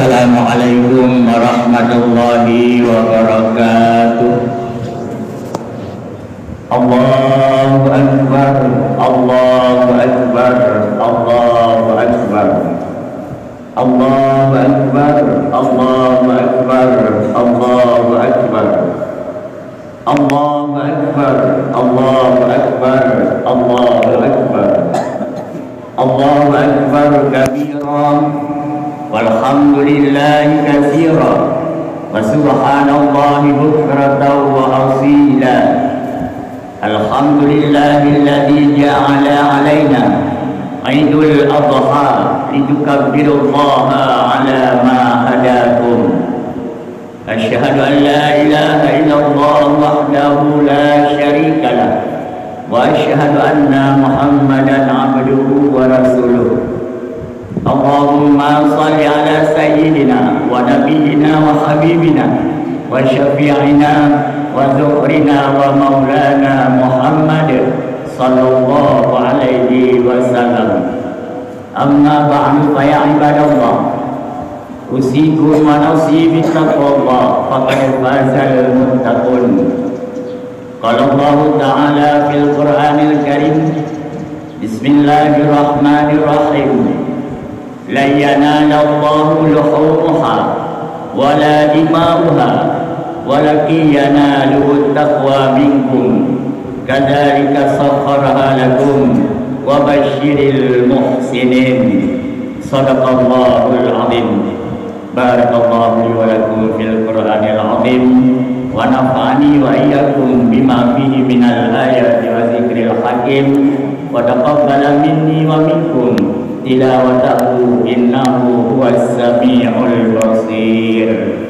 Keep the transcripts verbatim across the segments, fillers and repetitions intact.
Assalamualaikum warahmatullahi wabarakatuh. Allahu Akbar, Allahu Akbar, Allahu Akbar. Allahu Akbar, Allahu Akbar, Allahu Akbar. Allahu Akbar, Allahu Akbar, Allahu Akbar. Allahu Akbar kabira, walhamdulillahi katsira, wa subhanallahi bukratan wa asila. Alhamdulillahilladzi ja'ala alaina Idul Adha litukabbirullaha ala ma hadakum. Asyhadu an la ilaha illallah wahdahu la syarika lah, wa asyhadu anna Muhammadan abduhu wa rasuluh. Allahumma shalli ala sayyidina wa nabiyyina wa habibina wa syafi'ina wa zukhrina wa maulana Muhammad sallallahu alaihi wasallam. Amma ba'du, fa ya ibadallah, usikum wa nafsi bittaqwallah, faqad fazal muttaqun. Qala Allahu ta'ala fil Qur'anil Karim, bismillahirrahmanirrahim. Lan yanala Allahu luhumuha wala dima'uha, walakin yanaluhu taqwa minkum. Kadzalika sakhkharaha lakum wa basyiril muhsinin. Shadaqallahul azim. Barakallahu li wa lakum fil Qur'anil azim, wa nafa'ani wa iyyakum bima fihi minal ayati wa dzikril hakim, wa taqabbala minni wa minkum tilawatahu, innahu huwas samiul basir.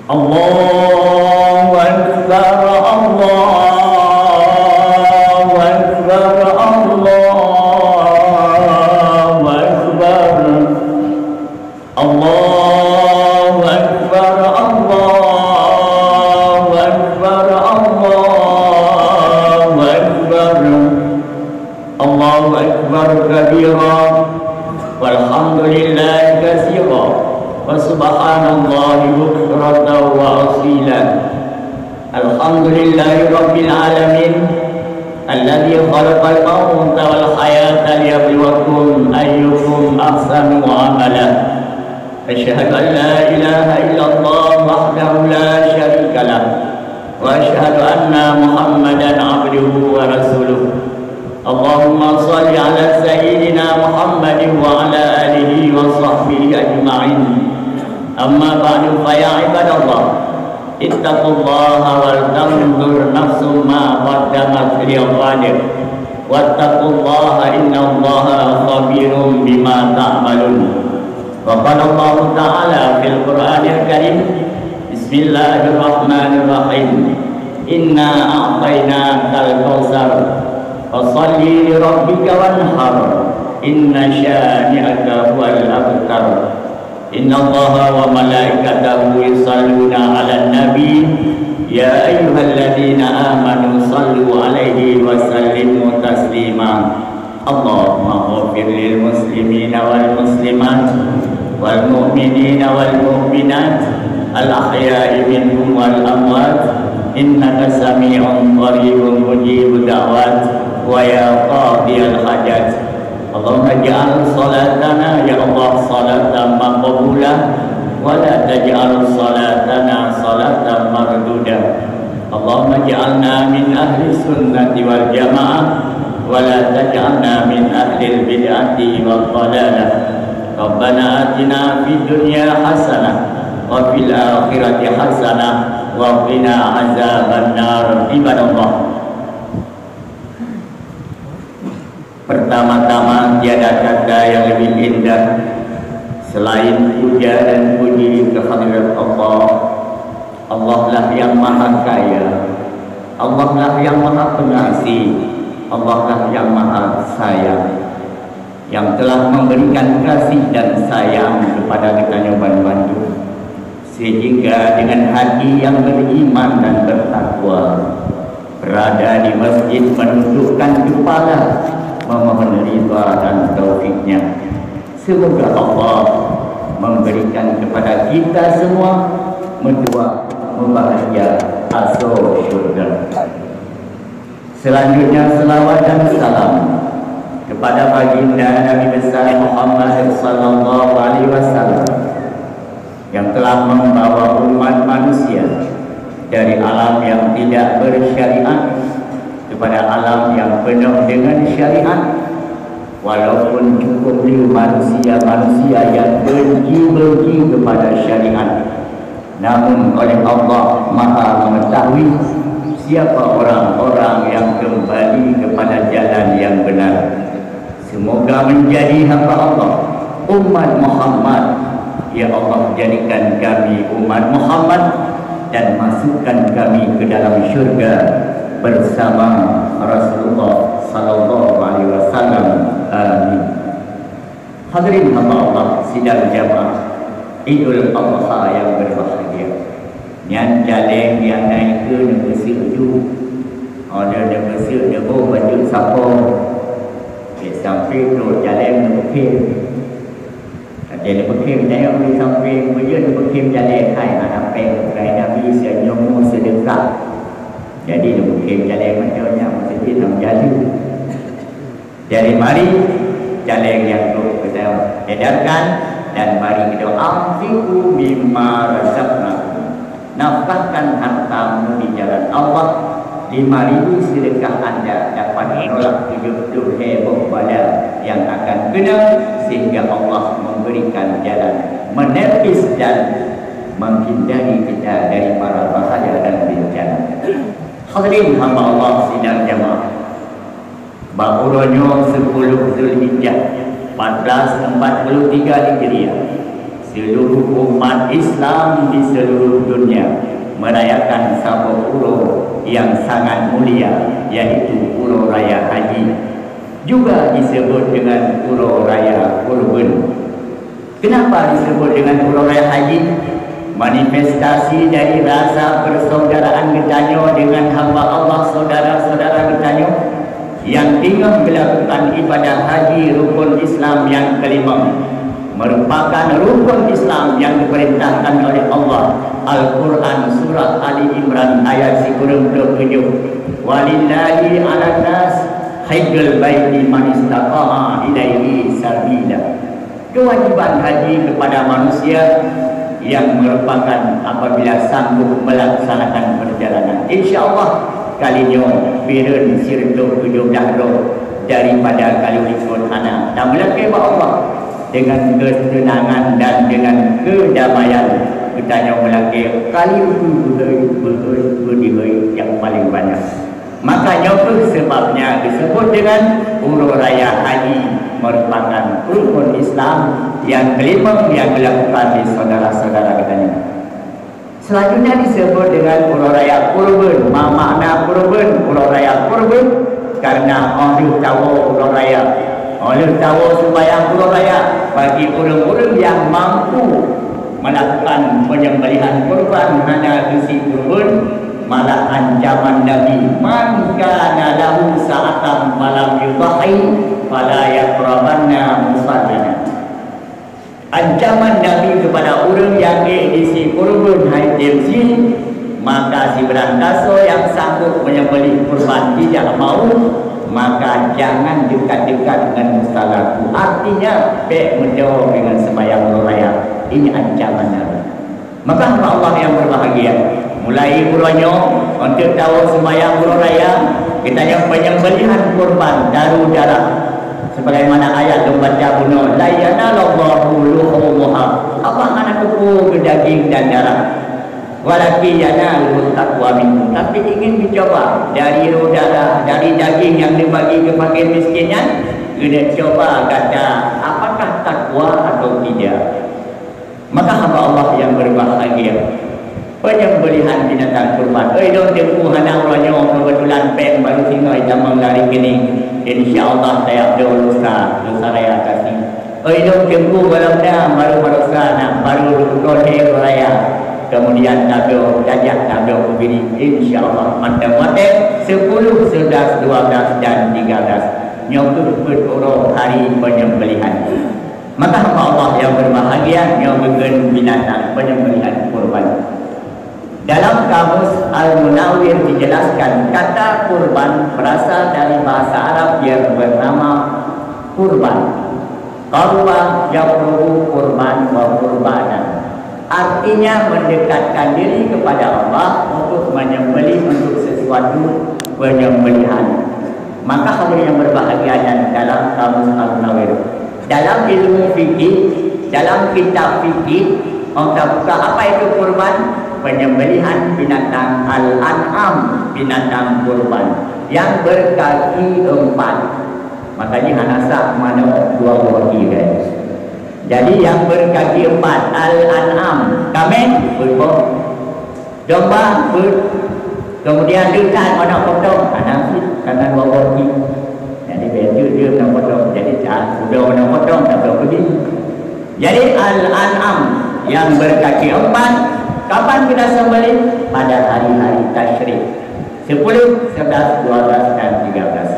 Allahu Akbar, Allahu Akbar, Allahu Akbar. Allahu Akbar, Allahu Akbar, Allahu Akbar. Allahu Akbar kabira, walhamdulillahi katsira, wa subhanallahi bukratan wa asila. Alhamdulillahi rabbil alamin, alladzi khalaqal mauta wal hayata liyabluwakum ayyukum ahsanu amala. Asyhadu an la ilaha illallah wahdahu la syarika lah, wa asyhadu anna Muhammadan abduhu wa rasuluh. Allahumma shalli ala sayyidina Muhammadin wa ala alihi wa sahbihi ajma'in. Amma ba'du, fa ya ibadallah, ittaqullaha wal tanzur nafsum ma qaddamat lighad. Wattaqullaha innallaha khabirum bima ta'malun. Wa qala Allahu ta'ala fil Qur'anil Karim, bismillahirrahmanirrahim. Inna a'tainakal kautsar. Fashalli li rabbika wanhar. Inna syani'aka huwal abtar. Innallaha wa malaikatahu yusalluna 'alan nabi. Ya ayyuhalladzina amanu sallu 'alaihi wa sallimu taslima. Allahumma ghfir lil muslimina wal muslimat, wal mu'minina wal mu'minat, al ahya'i minhum wal amwat, innaka sami'un qaribun mujibud da'wat, wa ya qadiyal hajat. Allahumma ij'al salatana, ya Allah, salatan maqbulah, wa la taj'al salatana salatan mardudah. Allahumma ij'alna min ahli sunnati wal jamaah, wa la taj'alna min ahlil bid'ati wad dhalalah. Rabbana atina fid dunya hasanah, wa fil akhirati hasanah, wa qina azabannar. Ibadallah. Pertama-tama, tiada kata yang lebih indah selain puja dan puji kehadirat Allah. Allah lah yang Maha Kaya. Allah lah yang Maha Pengasih. Allah lah yang Maha Sayang, yang telah memberikan kasih dan sayang kepada geutanyoe banmandum. Sehingga dengan hati yang beriman dan bertakwa, berada di masjid menundukkan kepala, memohon ridha dan taufiknya. Semoga Allah memberikan kepada kita semua meutuah meubahagia asoe syurga. Selanjutnya, selawat dan salam kepada baginda Nabi besar Muhammad sallallahu alaihi wasallam, yang telah membawa umat manusia dari alam yang tidak bersyariat kepada alam yang penuh dengan syariat. Walaupun cukup le manusia-manusia yang benci-benci kepada syariat, namun oleh Allah Maha Mengetahui siapa orang-orang yang kembali kepada jalan yang benar. Semoga menjadi hamba Allah, umat Muhammad. Ya Allah, jadikan kami umat Muhammad dan masukkan kami ke dalam syurga bersama Rasulullah sallallahu alaihi wasallam. Amin. Hadirin hamba Allah sidang jamaah Idul Adha yang berbahagia. Nyan jaleng nyang na ikeue neupeuseuk ju. Óh lheueh neupeuseuk neuboh bacut sapong. Di sampéng trok jaleng neupeukhem. Watèe neupeukhem, tanyoe di sampéng, peue jeuet neupeukhem jaleng, hai hana péng keukai Nabi, siat nyoe seudeukah. Jadi neupeukhem jaleng mantong nyan, maksud jih lam jalu. Jadi mari jaleng nyang trok geutanyoe edarkan dan mari geutanyoe anfiqu mimma razaqnakum. Nafkahkan hartamu di jalan Allah, lima ribu sedekah anda dapat menolak tujuh puluh lhèe boh bala yang akan kena, sehingga Allah memberikan jalan menepis dan menghindari kita dari para bahaya dan bencana. Hadirin hamba Allah sidang jamaah. Bak uroe nyoe sepuluh Zulhijjah, empat belas empat puluh tiga Hijriah, seluruh umat Islam di seluruh dunia merayakan saboh uroe yang sangat mulia, yaitu Uroe Raya Haji. Juga disebut dengan Uroe Raya Kurban. Kenapa disebut dengan Uroe Raya Haji? Manifestasi dari rasa persaudaraan geutanyoe dengan hamba Allah, saudara-saudara geutanyoe yang teungoh melakukan ibadah haji rukun Islam yang kelima, merupakan rukun Islam yang diperintahkan oleh Allah. Al-Quran, Surah Ali Imran ayat sikureueng ploh tujoh, "Walillahi 'alan nas hajjul baiti man istata'a ilaihi sabila." Kewajiban haji kepada manusia yang merupakan apabila sanggup melaksanakan perjalanan. Insya Allah, kali nyoe pireuen sireutôh tujoh blah droe daripada kali likot hana tameulakée bak Allah. Dengan ketenangan dan dengan kedamaian geutanyoe meulakée kali ukeue beuhôi, beuhôi, beuhôi nyang paleng banyak. Maka nyoe kheueh seubabnya disebut dengan Uroe Raya Haji, merupakan rukun Islam yang kelima yang dilakukan di saudara-saudara geutanyoe. Selanjutnya disebut dengan Uroe Raya Kurban. Ma makna kurban? Uroe Raya Kurban karena óh lheueh tawoe uroe raya, óh lheueh tawoe sumbayang uroe raya, bagi ureuëng-ureuëng yang mampu melakukan penyembelihan kurban hana geusi kurban, malah ancaman Nabi, "Man kana lahu sa'atan falam yudhahi, fala yaqrabanna musallana." Ancaman Nabi kepada ureuëng yang ék geusi kurban hai tem si, maka sibarang gasoe yang sanggup menyembelih kurban tidak mau, maka jangan dekat-dekat dengan musalaku. Artinya, bék meudoe dengan sembahyang uroe raya. Ini ancaman Nabi. Maka hamba Allah yang berbahagia, mulai uroe nyoe, untuk tawoe sembahyang uroe raya, geutanyoe penyembelihan kurban daru darah. Sebagaimana ayat lôn baca bunoe, "La yanalallahu luhumuha." Allah hana teupeu daging dan darah. "Walakin yanaluhu taqwa minkum." Tapi ingin dicoba dari darah, dari daging yang dibagi ke fakir miskin nyan, keuneuk coba gata apakah takwa atau tidak. Maka hamba Allah yang berbahagia, penyembelihan binatang kurban. Oi, lôn teungku hana uroe nyoe kebetulan péng baru singoh itamong lari keuning. Insya Allah tajak dua lusa, lusa raya kasi. Oi, lôn teungku gohlom na baru barosa na baru uroe raya. Kemudian tabloe tajak, tabloe keubiet, insya Allah mantong watèe sepuluh, sebelas, dua belas dan tiga belas. Nyoe keuh peuet uroe hari penyembelihan. Maka hamba Allah yang berbahagia, nyoe geukheun binatang penyembelihan kurban. Dalam kamus Al-Munawwir dijelaskan, kata kurban berasal dari bahasa Arab yang bernama kurban. Qaraba yaqrubu qurban wa qurbanan. Artinya mendekatkan diri kepada Allah untuk menyembelih untuk sesuatu penyembelihan. Maka hadirin yang berbahagia, dan dalam kamus Al-Munawwir, dalam ilmu fikih, dalam kitab fikih, orang buka apa itu kurban? Penyembelihan binatang al-an'am, binatang kurban yang berkaki empat. Makanya hana sah manok dua boh kaki, kan? Jadi yang berkaki empat, al-an'am, kameng, peuet boh. Domba, peuet. Kemudian leukat manok potong, hana sah, karena dua boh kaki. Jadi betul dia manok potong. Jadi ah, kuda manok potong, tak boleh pergi. Jadi al-an'am yang berkaki empat, kapan kita sembelih? Pada hari-hari tasyrik. Sepuluh, sebelas, dua belas, dan tiga belas.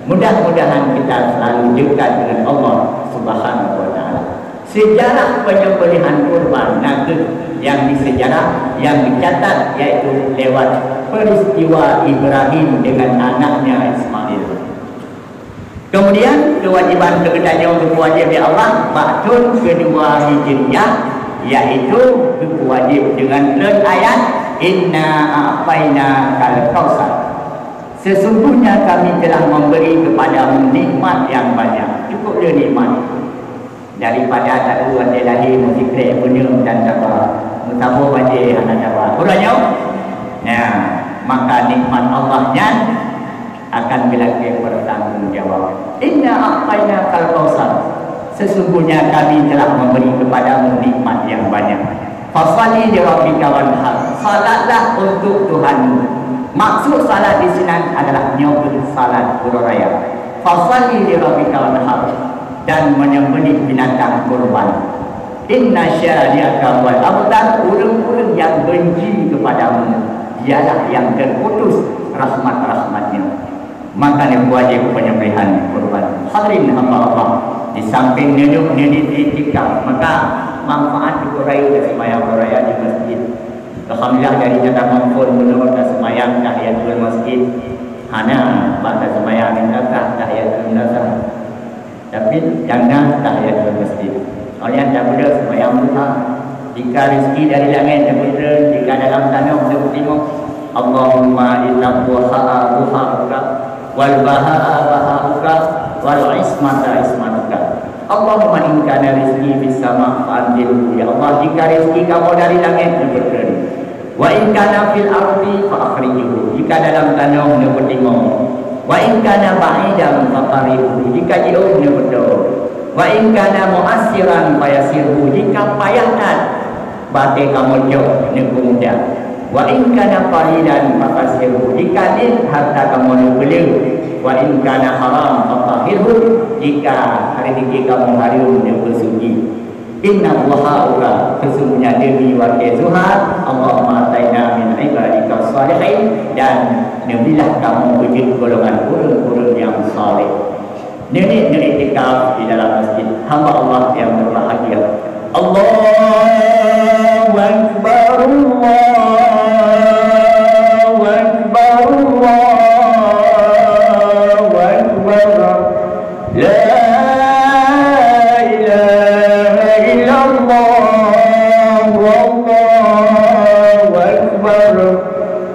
Mudah-mudahan kita selalu dekat dengan Allah Subhanahu wa Taala. Sejarah penyembelihan kurban nakeuh yang disejarah, yang dicatat, yaitu lewat peristiwa Ibrahim dengan anaknya Ismail. Kemudian kewajiban keu geutanyoe geupeuwajéb lé Allah bak thon keudua Hijriah, yaitu geupeuwajéb deungon treun ayat, "Inna a'tainakal kautsar." Sesungguhnya Kami telah memberi kepadamu nikmat yang banyak. Cukup le nikmat. Daripada taeu watèe lahé meusikrek beuneueng dan saba, meusaboh bajèe hana saba. Kurang nyoe? Nah, maka nikmat Allah nyan akan geulakèe pertanggungjawab. Inna a'tainakal kautsar. Sesungguhnya Kami telah memberi kepadamu nikmat yang banyak. Fashalli li rabbika wanhar. Salatlah untuk Tuhanmu. Maksud salat di sinan adalah nyoe keuh salat uroe raya. Fashalli li rabbika wanhar, dan menyembelih binatang kurban. Inna syani'aka huwal abtar, ureueng-ureueng nyang benci kepadamu, dialah yang terputus rahmat-rahmatnya. Maka neuwajéb penyembelihan kurban. Hadirin hamba Allah, di samping neunyoe neuneuk iktikaf, maka manfaat uroe raya dan seumayang uroe raya di masjid. Alhamdulillah, dari nyata maupun meunurut dan seumayang tahiyatul masjid. Hana bak seumayang di madrasah, tahiyatul madrasah. Tapi jangan tahiyatul masjid. Oleh nyang tapeudeuh seumayang duha. Jika rezeki dari langét neubeutreun, jika dalam tanoh neubeutimong. Allahumma inna buhaa buhauka, wal bahaa bahauka, wal ismata ismatuka. Allahumma in kana rizqi fis sama fa anzilhu. Ya Allah, jika rezeki kamoe dari langét, neubeutreun. Wa in kana fil ardi fa akhrijhu. Jika dalam tanoh, neubeutimong. Wa in kana ba'idan fa qarribhu. Jika jiôh, neubeutôi. Wa in kana mu'assiran fa yassirhu. Jika payah that, bak até kamoe jok, neupeumudah. Wa in kana qalilan fa katsirhu. Jika nit harta kamoe neupeuleueh. Wa in kana haram fa tahhirhu. Jika rezeki kamoe hareuem, neupeusuci. Inna buhauka, sesungguhnya demi watée zuha, Allahumma a'taina min ibadika shalihin, dan neubilah kamoe beujeuet golongan ureuëng-ureuëng nyang saleh. Nenek-nenek iktikaf di dalam masjid, hamba Allah yang berbahagia. Allahu Akbar, Allahu Akbar, Allahu Akbar. La ilaha illallah, Allahu Akbar,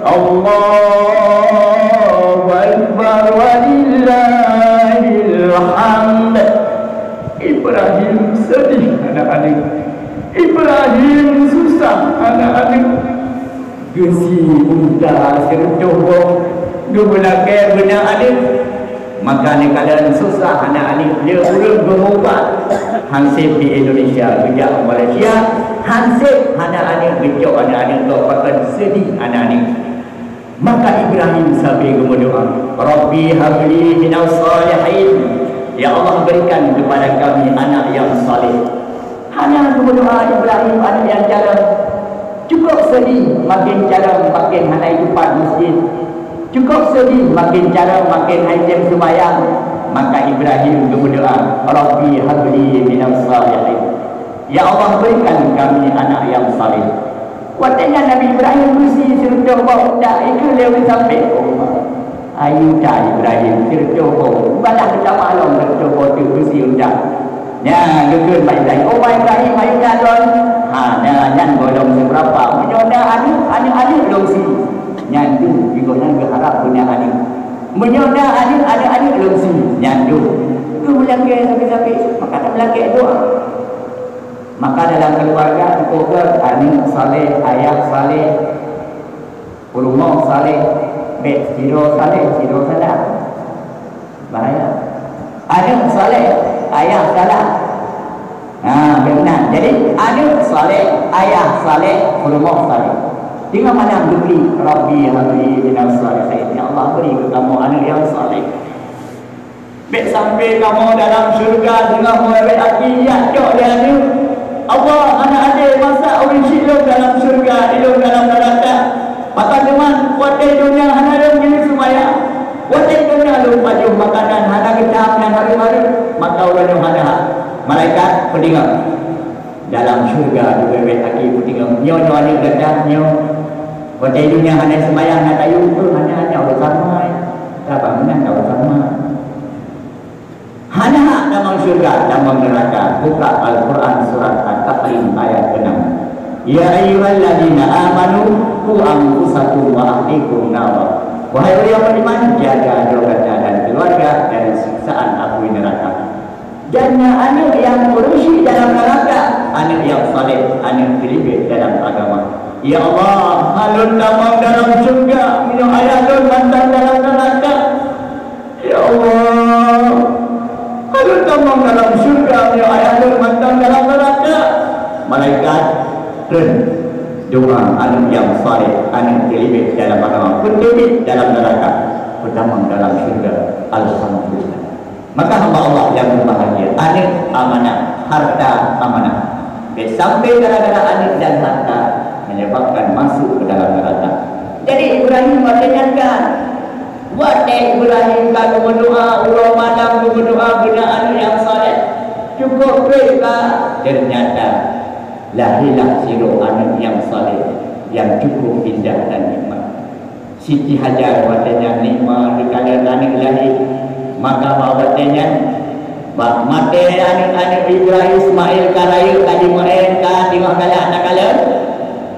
Allahu Akbar, walillahil hamd. Ibrahim sedih aneuk-aneuk. Ibrahim susah aneuk-aneuk. Geusie unta sireutôh boh, geubeulakée beuna aneuk. Maka neukalon susah aneuk-aneuk, lé ureuëng geumubat. Hansip di Indonesia geujak u Malaysia, hansip hana aneuk, geucok aneuk-aneuk, geuh pakon sedih aneuk-aneuk. Maka Ibrahim sabe geumeudoá, "Rabbi habli minas shalihin." Ya Allah, berikan kepada kami anak yang saleh. Hana geumeudoá Ibrahim aneuk nyang calon. Cukup Cukup seudeh, makin carông, makin hana jitupat meuseujid. Cukup seudeh, makin carông, makin hana jitem seumayang. Maka Ibrahim geumeudoá, "Rabbi habli minas shalihin." Ya Allah, berikan kami anak yang saleh. Watée nyan Nabi Ibrahim beusi sireutôh boh unta, ikheun lé ureuëng sampé. Ayu that Ibrahim, sireutôh boh. Balaih geutamah lom sireutôh boh teuk beusi unta. Nyan geukheun bak Ibrahim, "Oh, bak Ibrahim, ayu that lom." Ha, nyan, nyan gohlom seubeurapa. Meunyoe na aneuk, aneuk-aneuk lom si. Nyan tu, gobnyan geuharab beuna aneuk. Meunyoe na aneuk, aneuk-aneuk lom si. Nyan tu. Keu meulakée sabe-sabe, maka tameulakée doa. Maka dalam keuluwarga, tutoe aneuk saleh, ayah saleh, peurumoh saleh, bék sidroe saleh, sidroe salah. Bahaya. Aneuk saleh, ayah salah. Ha, beuna. Jadi, aneuk saleh, ayah saleh, peurumoh saleh. Teungoh malam geuklik, "Rabbi habli minas shalihin." Ya Allah, beri keu kamoe aneuk nyang saleh. Bék sampé kamoe dalam syeuruga teungoh meuwét aki jak cok lé aneuk. Allah, hana adé masa ureuëng syiek lôn dalam syeuruga, ilôn dalam neuraka. Pakon teuma watée donya hana lôn jeuet seumayang. Watée donya lôn pajoh makanan hana geutam nyang hareuem-hareuem, maka uroe nyoe hana hak. Malaikat peudeungoe. Dalam syeuruga geubeuet aki peutinggai, "Nyoe, nyoe aneuk gata, nyoe." Watée donya hana seumayang, na tayue, "Oh, hana, hana, Allah sama, eh. Ka bangunan ka Allah sama." Hana hak tamong syeuruga, tamong neuraka. Buka Al-Quran surat At-Tahrim ayat keenam. "Ya ayyuhalladzina amanu qu anfusakum wa ahlikum nara." Wahai ureuëng nyang beriman, jaga droe gata dan keuluwarga dari siksaan apui neuraka. Dan na aneuk nyang ureuëng syiek dalam neuraka, aneuk nyang saleh, aneuk teulibat dalam agama. Ya Allah, hana lôn tamong dalam syeuruga meunyoe ayah lôn mantong dalam neuraka. Ya Allah, hana lôn tamong dalam syeuruga meunyoe ayah lôn mantong dalam neuraka. Malaikat treun doa aneuk nyang saleh, aneuk teulibat dalam agama, peunteubiet dalam neuraka, peutamong dalam syeuruga. Alhamdulillah. Maka hamba Allah yang berbahagia, aneuk amanah, harta amanah. Bék sampai gara-gara aneuk dan harta menyebabkan masuk ke dalam neraka. Jadi Ibrahim watée nyan kan, watée Ibrahim ka geumeudoa, uroe malam geumeudoa beuna aneuk nyang saleh, cukup peuet ka, ternyata lahirlah sidroe aneuk nyang saleh, yang cukup indah dan nikmat. Siti Hajar watée nyan nikmat geukalon aneuk lahé. Maka bak watée nyan, bak maté aneuk-aneuk Ibrahim Ismail ka rayeuk ka jimeu'en ka teungoh galak takalon.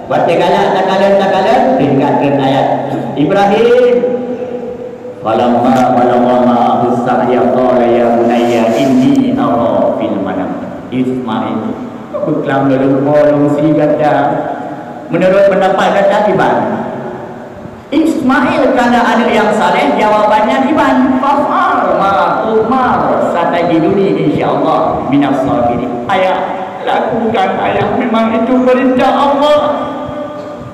Watée galak takalon-takalon, tingkat treun ayat Ibrahim. Falamma balagha ma'ahu sa'ya qala ya bunayya inni ara fil manam. Ismail, beuklam lôn po lôn si gata. Meunurot peundapat gata kiban? Ismail kana aneuk nyang saleh, jawabannya kiban, "Faf'al ma tu'mar, satajiduni insyaallah minas sabirin." Ayah, lakukan ayah, memang itu perintah Allah.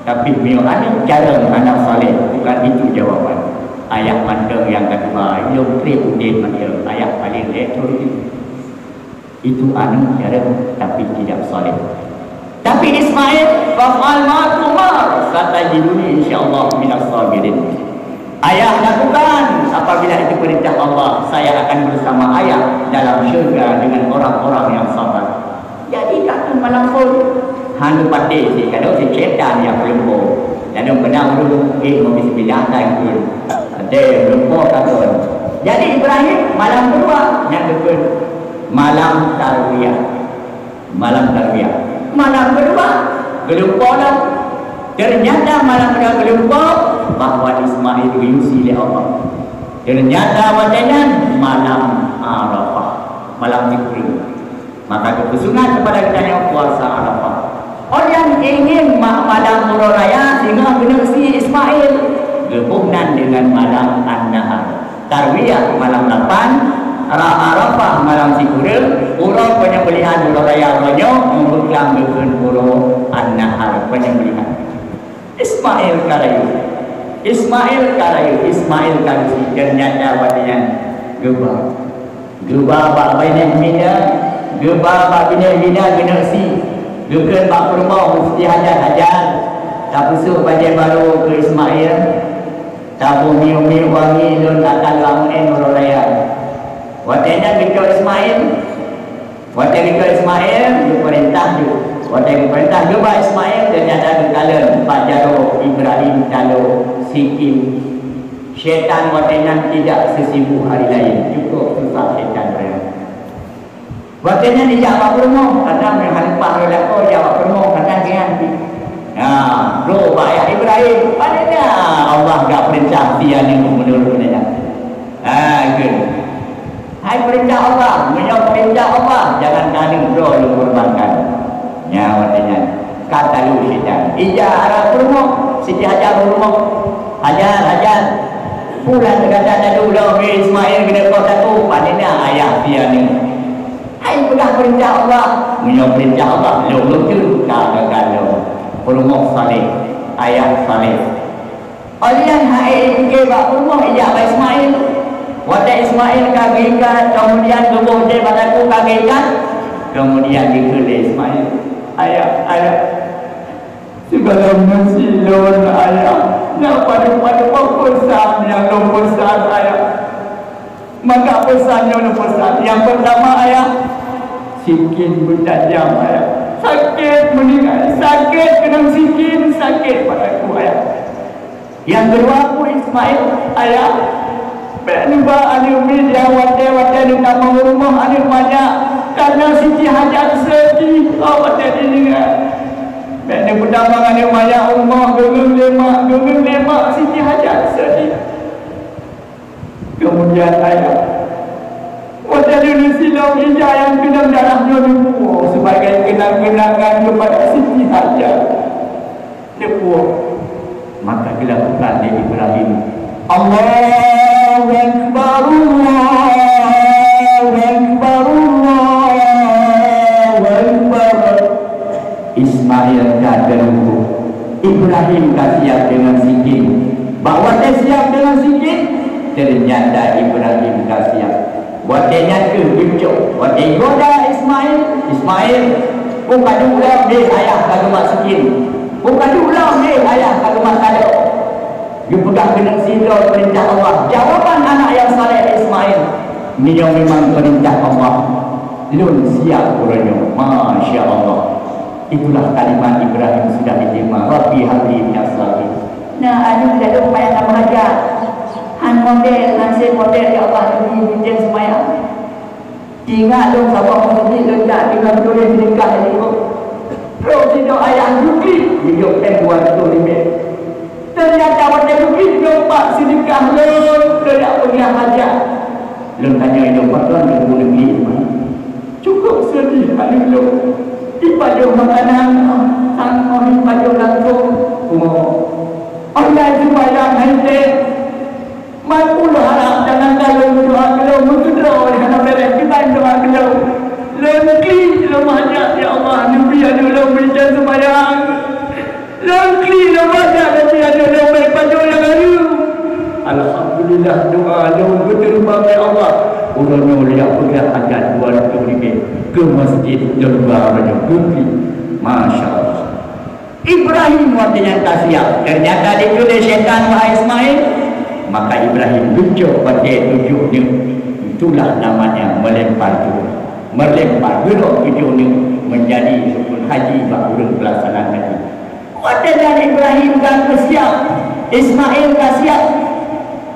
Tapi meunyoe aneuk carông hana saleh, bukan itu jawaban. Ayah mantong nyang ka tuha, ilôn trép udeb mantong, ayah paléng lé thôn. Itu aneuk carông tapi tidak saleh. Tapi Ismail, "Faf'al ma tu'mar, satajiduni insyaallah minas sabirin." Ayah lakukan, apabila itu perintah Allah, saya akan bersama ayah dalam syurga dengan orang-orang yang sabar. Jadi, ka keuh malam phon. Han geupatéh cit, kadang cit syaitan nyang peulumpo. Kadang beuna ureueng, eh, mau bismillah, kan, kan. Ada peulumpo, kan, kan. Jadi, Ibrahim malam kedua, nyang geukheun malam tarwiyah. Malam tarwiyah. Malam kedua, geulumpo lom. Ternyata malam kedua geulumpo, bahwa Ismail geuyue sie lé Allah. Ternyata watèe nyan malam Arafah, malam Jibril. Maka geupeuseunan keupada geutanyoe puasa Arafah. Ureueng ingin ma-, malam uroe raya singoh geuneuk sie Ismail, geuboh nan deungon malam An-Nahar. Tarwiyah malam lapan, Ra-, Arafah malam sikureueng, uroe penyembelihan uroe raya uroe nyoe, meubeukrang geukheun uroe An-Nahar, penyembelihan. Ismail ka rayeuk. Ismail ka rayeuk. Ismail ka geusie, dan nyata watèe nyan geuba. Geuba bak binéh Mina, geuba bak binéh Mina geuneuk sie. Geukheun bak peurumoh Siti Hajar, "Hajar, Tapeusôk bajée barô keu Ismail, taboh minyeuk-minyeuk wangi, lôn akan lam uroe raya. Watée nyan geucok Ismail. Watée geucok Ismail, geupeurintah ju. Watée geupeurintah ju bak Ismail, teunyata geukalon bak jaroe Ibrahim calo sikin. Syaitan watée nyan tidak sesibuk hari lain. Cukup susah syaitan nyan. Watée nyan ijak bak peurumoh, kadang nyang hana paih lé lakoe ijak bak peurumoh, kadang nyan. Nah, bro, bak ayah Ibrahim, padahai Allah gak peurintah dia ni menurut dia. Ha, itu. Hai peurintah Allah, meunyoe peurintah Allah, jangan keuneuk droe lôn kurbankan. Nyan watée nyan, ka talu syaitan. Ija arah peurumoh, Siti Hajar peurumoh. Hajar, Hajar. Pulan gata talu lom, Ismail keuneuk poh taku, panena ayah pianeuk. Hai peugah peurintah Allah, meunyoe peurintah Allah, lôn lôn keu ka gagal lom. Peurumoh saleh, ayah saleh. Óh lheueh nyan hai pike bak peurumoh ijak bak Ismail. Watée Ismail ka geuikat, keumudian geuboh jih bak taku ka geuikat, keumudian geukheun lé Ismail, "Ayah, ayah, sigohlom meusidroe ayah, nyang padub-padub peusan nyang lôn peusan ayah." Maka peusan nyoe neupeusan. Nyang peurtama, ayah, sikin beutajam, ayah. Sakét meuninggai, sakét keunong sikin, sakét bak taku, ayah. Nyang keudua, peue Ismail, ayah, bék neuba aneuk miet nyang watée-watée neutamong rumoh aneuk manyak, kareuna Siti Hajar seudeh, oh, watée jideungoe. Bék neupeutamong aneuk manyak rumoh, geungeun lé mak, geungeun lé mak, Siti Hajar seudeh. Keumudian ayah, watée lheueh neusilong ija nyang keunong darah nyoe neupuwoe sibagai keunang-keunangan keupada Siti Hajar. Neupuwoe. Maka dilakukan lé Ibrahim. Allahu Akbar, Allahu Akbar, Allahu Akbar. Ismail ka teurungkôh. Ibrahim ka siap deungon sikin. Bak watée siap deungon sikin, teunyata Ibrahim ka siap. Watée nyan kheueh geucok, watée igoda Ismail, "Ismail, peu ka duek lom lé ayah ka geumat sikin? Peu ka duek lom lé ayah ka geumat taloe?" Geupeugah keuneuk sidroe peurintah Allah, jawaban anak nyang saleh Ismail, "Meunyoe memang peurintah Allah, lôn siap uroe nyoe." Masya Allah. Itulah kalimat Ibrahim sudah diterima, "Rabbi habli minas shalihin." Nah, aneuk ladôm payah tameuhajat. Han model, han sép model, ya Allah, neubri geutem seumayang. Ingat lôn saboh meuseujid lôn jak deungon tuléh seudeukah lé ibu. Trok sidroe ayah geuklik, geujok péng dua reutôh ribèe. Teunyata watée geuklik, geujok bak seudeukah lôn, lôn jak peugah hajat. Lôn tanyong idong, "Pakon lôn geuklik?" "Cukup seudeh aneuk lôn. Ipajoh makanan, tanoh ipajoh langsong." Rumoh. Online seumayang hai teh. Man ulôn harab jangankan lôn meudoa keu lôn, meukeudroe hana béreh kiban doa keu lôn. Lôn klik lôn meuhajat, "Ya Allah, neubri aneuk lôn meujan seumayang." Lôn klik lôn meuhajat, neubri aneuk lôn meupajoh nyang hareuem. Alhamdulillah, doa lôn geuteurima lé Allah. Uroe nyoe lôn jak peugah hajat dua reutôh ribèe keu masjid, lôn ba uroe nyoe geuklik. Masya Allah. Ibrahim watée nyan ka siap. Teunyata dikheun lé syaitan, "Wahai Ismail." Maka Ibrahim geucok watée tujoh neuk. Itulah namanya melempar jumrah. Melempar geurok tujoh neuk menjadi rukun haji bak ureuëng peulaksanaan haji. Watée nyan Ibrahim ka siap, Ismail ka siap.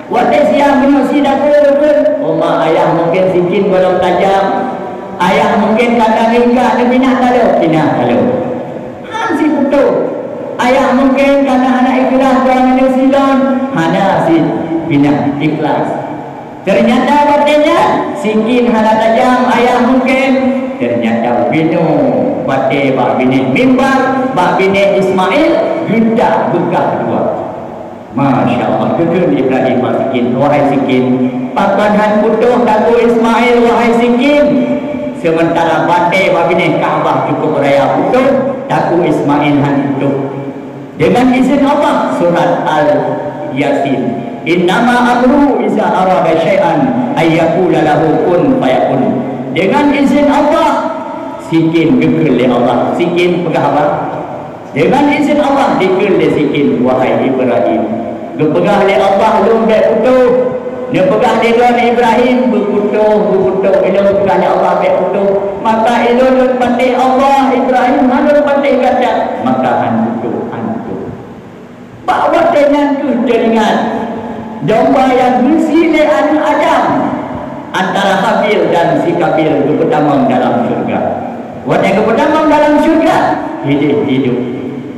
Watée siang meunyoe si dakue geukheun, "Oma, ayah mungken sikin gohlom tajam, ayah mungken ka na lingka neupinah taloe, pinah taloe." Han siputôh. Ayah mungken ka na hana ikhlas droe meunyoe silon, hana sipinah ikhlas. Teunyata watée nyan sikin hana tajam, ayah mungken. Teunyata binoe watée bak binéh mimbar, bak binéh Ismail, geudak beukah dua. Masya Allah, geukheun Ibrahim bak sikin, "Wahai sikin, pakon han putôh taku Ismail, wahai sikin?" Sementara batée bak binéh Ka'bah cukup raya putôh, taku Ismail han putôh. Dengan izin Allah, surat Al-Yasin, "Innama amruhu iza arada syai'an ayyakula lahu kun fayakun." Dengan izin Allah, sikin geukheun lé Allah, sikin peugah apa? Deungon izin Allah dikeue lé sikin, wahai Ibrahim. Geupeugah lé Allah, "Lôn bék putôh." Neupeugah lé droe Ibrahim, "Beuputôh, beuputôh." Ilôn peugah lé Allah bék putôh. Maka ilôn lôn patéh Allah, Ibrahim, hana lôn patéh gata. Maka han putôh, han putôh. Bak watée nyan kheueh teuingat domba nyang geusie lé aneuëk Adam antara Habil dan si Kabil geupeutamong dalam syeuruga. Watée geupeutamong dalam syeuruga, hideh hidup.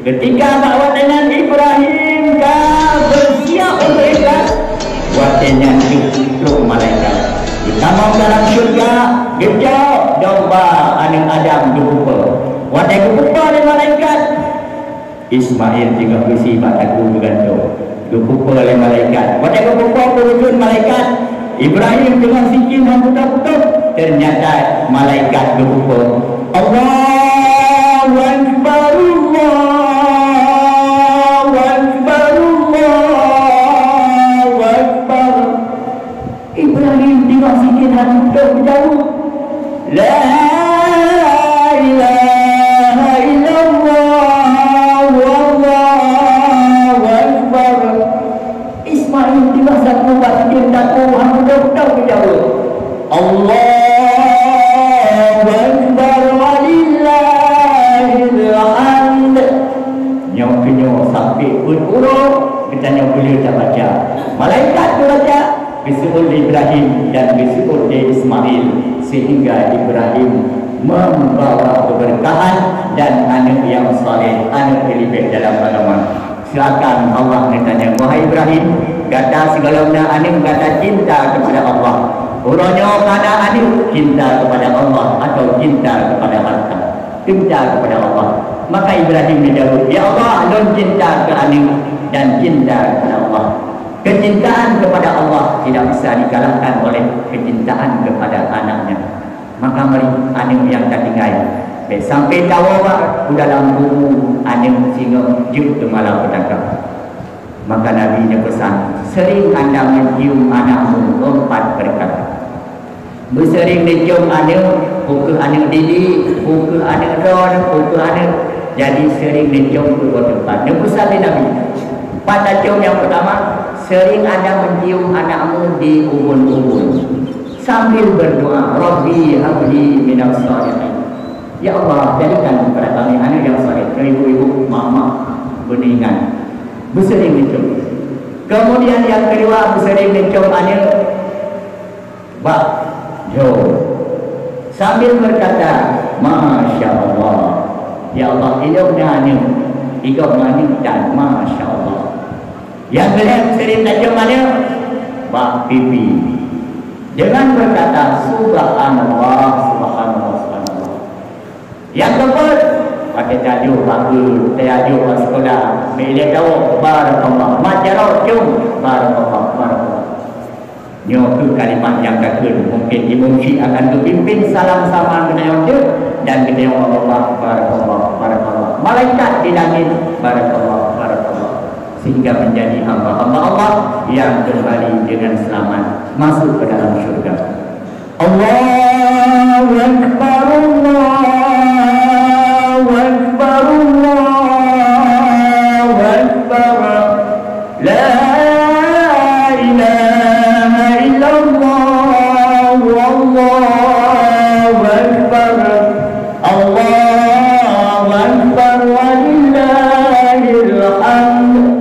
Keutika bak watée nyan Ibrahim ka beusiap untuk ikhlas, watée nyan kheueh trok malaikat geutamong dalam syeuruga, geucok domba aneuëk Adam geupeupo. Watée geupeupo lé malaikat, Ismail teungoh geusie bak takue geugantung. Geupeupo lé malaikat. Watée geupeupo peurujeuen malaikat, Ibrahim teungoh sikin han putôh-putôh. Ternyata malaikat geupeupo, "Allahu Akbar, Allahu Akbar, Allahu Akbar." Ibrahim teungoh sikin han putôh geujaweueb, "La ilaha illallah, wallahu akbar." Ismail teungoh sapeue bak sikin takue han putôh-putôh geujaweueb, "Allahu akbar walillahil hamd." Nyoe keunyoe sampoe peuet uroe geutanyoe beu le tabaca. Malaikat geubaca, geuseuôt lé Ibrahim dan geuseuôt lé Ismail, sehingga Ibrahim membawa keberkahan dan aneuk nyang saleh, aneuk nyang leubeh dalam agama. Seuakan Allah neutanyong, "Wahai Ibrahim, gata sigohlom na aneuk, gata cinta kepada Allah. Uroe nyoe hana aneuk, cinta kepada Allah atau cinta kepada harta?" Cinta kepada Allah. Maka Ibrahim geujaweueb, "Ya Allah, lôn cinta keu aneuk dan cinta kepada Allah." Kecintaan kepada Allah tidak bisa dikalahkan oleh kecintaan kepada anaknya. Maka mari aneuk nyang tatinggai, bék sampoe tawoe bak u dalam kubu aneuk singoh jeuet teumala peutangkab. Maka Nabi neupeusan, "Sering anda mencium anakmu empat perkara." Beuseuring neucium aneuk, peu kheueh aneuk didik, peu kheueh aneuk droe, peu kheueh aneuk. Jadi sering neucium keu dua teumpat. Neupeusan lé Nabi, pat tacium nyang peutama, sering anda mencium anakmu di ubun-ubun sambil berdoa, "Rabbi habli minas shalihin." Ya Allah, jadikan kepada kami aneuk nyang saleh. Ibu-ibu, mak-mak, beuningat. Beuseuring neucium. Kemudian yang kedua, beuseuring neucium aneuk bak jho sambil berkata, "Masya Allah." Ya Allah, ilôn na aneuk, i gob na aneuk dan Masya Allah. Yang keulhèe sering tacium aneuk bak pipi dengan berkata, "Subhanallah, subhanallah, subhanallah." Nyang keupeuet, watèe tajôk bak guru, tajôk bak sekolah, bèk ilèe tawök, "Barakallah." Mat jaroe, cium, "Barakallah, barakallah." Nyoe kheueh kalimat nyang ka kheun. Mungkin imum syik akan geupimpin salam sama geutanyoe jeuet dan geutanyoe, "Barakallah, barakallah, barakallah." Malaikat di langit, "Barakallah, barakallah." Sehingga menjadi hamba-hamba Allah yang kembali dengan selamat masuk ke dalam syurga. Allahu Akbar, Allahu Akbar, Allahu Akbar. La ilaha illallah, Allahu Akbar. Allahu Akbar, walillahil hamd.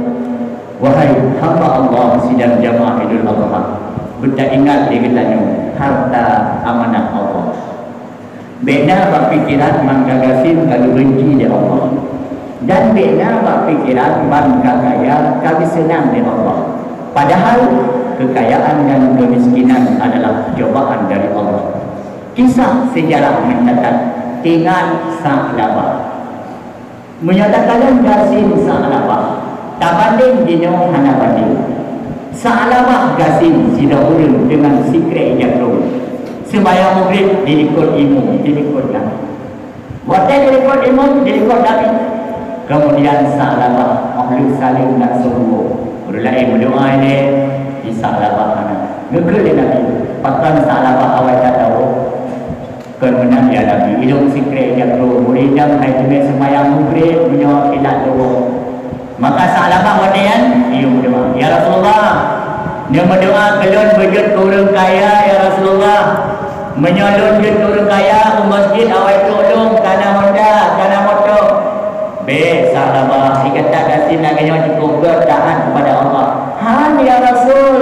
Wahai hamba Allah sidang jamaah Idul Adha, beutaingat lé geutanyoe harta amanah Allah. Bèk na bak pikeran ban ka gasien ka geubeunci lé Allah, dan bèk na bak pikeran ban ka kaya ka geuseunang lé Allah. Padahai keukayaan dan keumiskinan adalah cobaan dari Allah. Kisah seujarah meucatat, ingat Sa'labah. Meunyoe takalon gasien Sa'labah, tabandeng jinoe hana bandeng. Sa'labah gasien sidroe ureueng deungon sikrek jakrong. Seumayang Maghrib dilikot imum, dilikot Nabi. Watèe dilikot imum, dilikot Nabi. Keumudian Sa'labah, óh lheueh saleuem langsong woe. Ureueng laén meudoa ilèe, di Sa'labah hana. Geukheun lé Nabi, "Pakon Sa'labah awai that tawoe?" "Kon meunan, ya Nabi, ilôn sikrek jakrong, murit nyang hai teumé seumayang Maghrib, meunyoe Sabab watèe nyan, geuyue meudoa, "Ya Rasulullah, neumeudoa keu lôn beujeuet keu ureueng kaya, ya Rasulullah. Meunyoe lôn jeuet keu ureueng kaya, u masjid awai trok lôn, ka na honda, ka na moto." Bèk, Sa'labah, di gata gasien lagèe nyoe cukôp gèt taat kepada Allah. "Han, ya Rasul.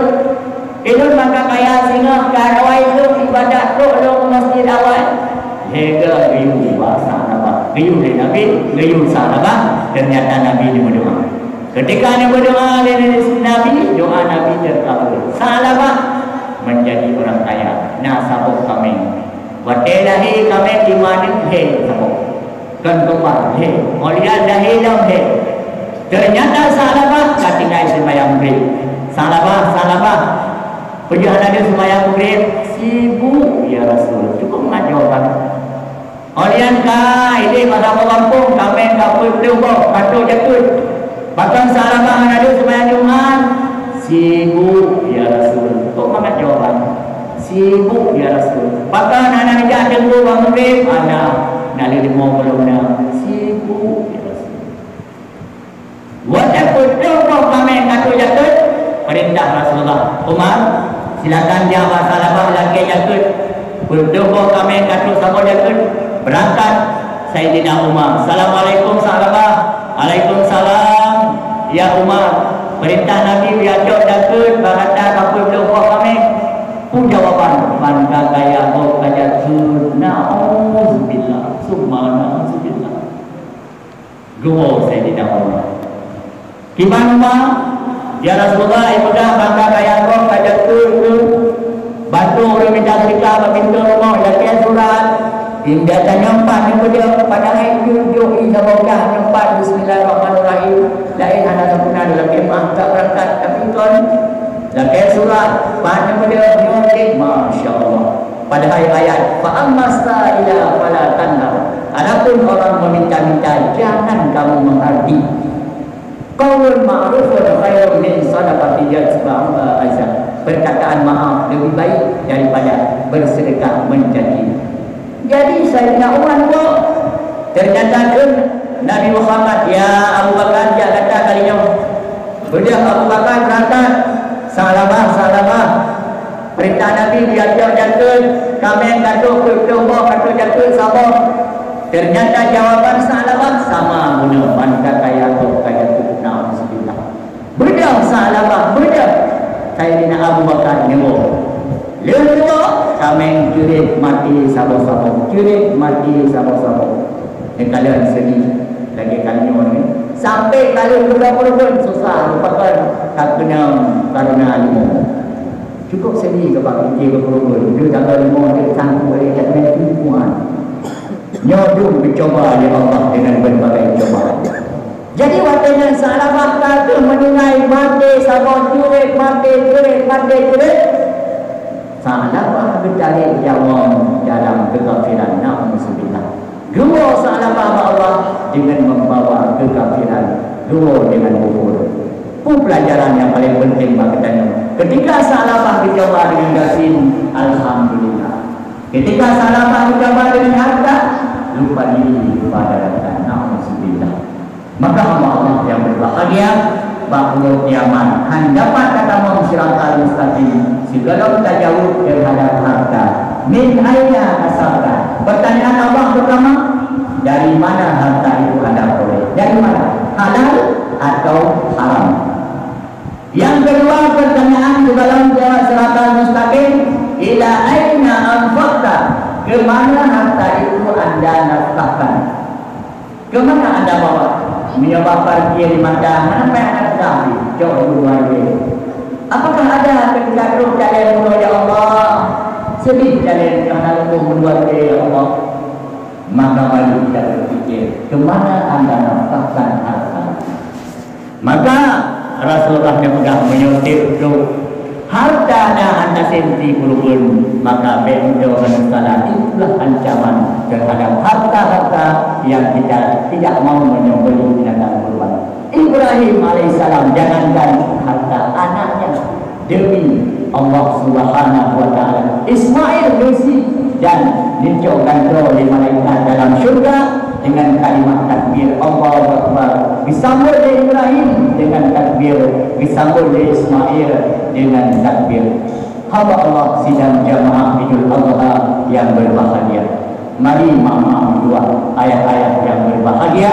Ulôn maka kaya singoh, ka awai lôn ibadat trok lôn u masjid awai." Lhèe geuyue bak Sa'labah. Geuyue lé Nabi, geuyue Sa'labah, ternyata Nabi neumeudoa. Ketika neumeudoa lé Nabi, doa Nabi terkabul. Sa'labah menjadi orang kaya, na saboh kaméng. Watèe lahé kaméng di ma nyan lhèe saboh. Kon keumah lhèe, óh lheueh lahé lom lhèe. Ternyata Sa'labah ka tinggai seumayang Maghrib. "Sa'labah, Sa'labah, peue jeuet hana lôn seumayang Maghrib?" "Sibuk, ya Rasul." Cukôp mangat jawaban. Óh lheueh nyan ka idéh bak saboh gampông, kaméng ka peuet plôh boh, ka trok jakeuet. "Pakon Sa'labah hana lôn seumayang Jumat?" "Sibuk, ya Rasul." Cukôp mangat jawaban. "Sibuk, ya Rasul." "Pakon hana neujak teungku bak Maghrib?" "Hana, na lheueh leumo gohlom na." "Sibuk, ya Rasul." Watèe peuet plôh boh kaméng ka trok jakeuet, peurintah Rasulullah, "Umar, silakan jak bak Sa'labah lakèe jakeuet." Peuet plôh boh kaméng ka trok saboh jakeuet, beurangkat Saidina Umar. "Assalamualaikum, Sa'labah." "Waalaikumsalam, ya Umar. Peurintah Nabi bri cok jakeuet bak gata ka peuet plôh boh kaméng." Peue jawaban, "Man ka kaya gob ka jakeuet." Nauzubillah, summa nauzubillah. Geuwoe Saidina Umar. "Kiban Umar, ya Rasulullah, ipeugah ban ka kaya gob ka jakeuet keu bantu ureueng mita seudeukah bak pintoe rumoh, lakèe surat." Inda tanyoe pat neupeudeuh, padahai jeuet-jeuet i saboh gah nyoe pat, "Bismillahirrahmanirrahim." Laén hana sampurna, lakèe meuah ka beurangkat, tapi kon lakèe surat, pat neupeudeuh nyoe cit, masya Allah. Padahai ayat, "Fa ammas sa'ila fala tanhar." Adapun orang meminta-minta, jangan kamu menghardika. "Qaulun ma'rufun khairun min shadaqatin yatba'uha adza." Perkataan maaf lebih baik daripada bersedekah mencaci. Jadi, Saidina Umar neuwoe, ternyata kheun Nabi Muhammad, "Ya Abu Bakar, jak gata kali nyoe." Beudôh Abu Bakar beurangkat, "Sa'labah, Sa'labah. Peurintah Nabi bri cok jakeuet, kaméng ka trok peuet plôh boh, ka trok jakeuet saboh." Ternyata jawaban Sa'labah sama bunoe, "Man ka kaya gob ka jakeuet." Nauzubillah. Beudôh Sa'labah, beudôh. Saidina Abu Bakar neuwoe. Lheueh neuwoe, kaméng ceuret maté saboh-saboh, ceuret maté saboh-saboh. Neukalon seudeh lagèe ka nyoe nyoe. Sampoe ka lheueh keudroe-keudroe susah, meupakon ka keunong kareuna leumo. Cukôp seudeh keu bak pike keu peureubeuen, deuh jaga leumo, deuh sangkue lé kat meutuan. Nyoe dum geucuba lé Allah deungon berbagai cobaan. Jadi, watèe nyan Sa'labah ka teuh meuninggai, maté saboh, ceuret maté, ceuret maté, ceuret. Sa'labah geutarek nyawöng dalam keukafiran, na'udzubillah. Geuwoe Sa'labah bak Allah deungon membawa keukafiran, geuwoe deungon kufur. Peue peulajaran nyang paleng peunteng bak geutanyoe? Keutika Sa'labah geucuba deungon gasien, alhamdulillah. Keutika Sa'labah geucuba deungon hareuta, lupa diri kepada hareuta. Na'udzubillah. Maka hamba Allah nyang berbahagia, bak uroe kiamat hana dapat tatamong siratal mustaqim sigohlom tajaweueb teuhadap hareuta. "Min aina kasabta?" Pertanyaan Allah pertama, "Dari mana harta itu Anda peroleh? Dari mana? Halal atau haram?" Yang kedua, pertanyaan sigohlom jaweueb siratal mustaqim, "Ila aina anfaqta?" Ke mana harta itu Anda nafkahkan? Keu mana Anda bawa? Meunyoe bak parkir di mata, hana payah Anda peugah pih, cok dua ribèe. Apakah ada keutika troh calon bunoe, "Ya Allah, seudeh calon nyang hana leumoh meudua ribèe, ya Allah"? Maka mari kita berpikir, keu mana Anda nafkahkan harta? Maka Rasulullah neupeugah, meunyoe tiep troh harta na hana senti peureubuen, maka bèk meudoe ngon salah. Itulah ancaman terhadap harta-harta yang kita tidak mau menyembelih binatang kurban. Ibrahim alaihissalam, jangankan harta anaknya, demi Allah Subhanahu wa Ta'ala, Ismail geusi dan neucok gantoe lé malaikat dalam syurga dengan kalimat takbir, Allahu Akbar. Disambut lé Ibrahim dengan takbir, disambut lé Ismail dengan takbir. Hamba Allah sidang jamaah Idul Adha yang berbahagia. Mari mama, dua ayah-ayah yang berbahagia,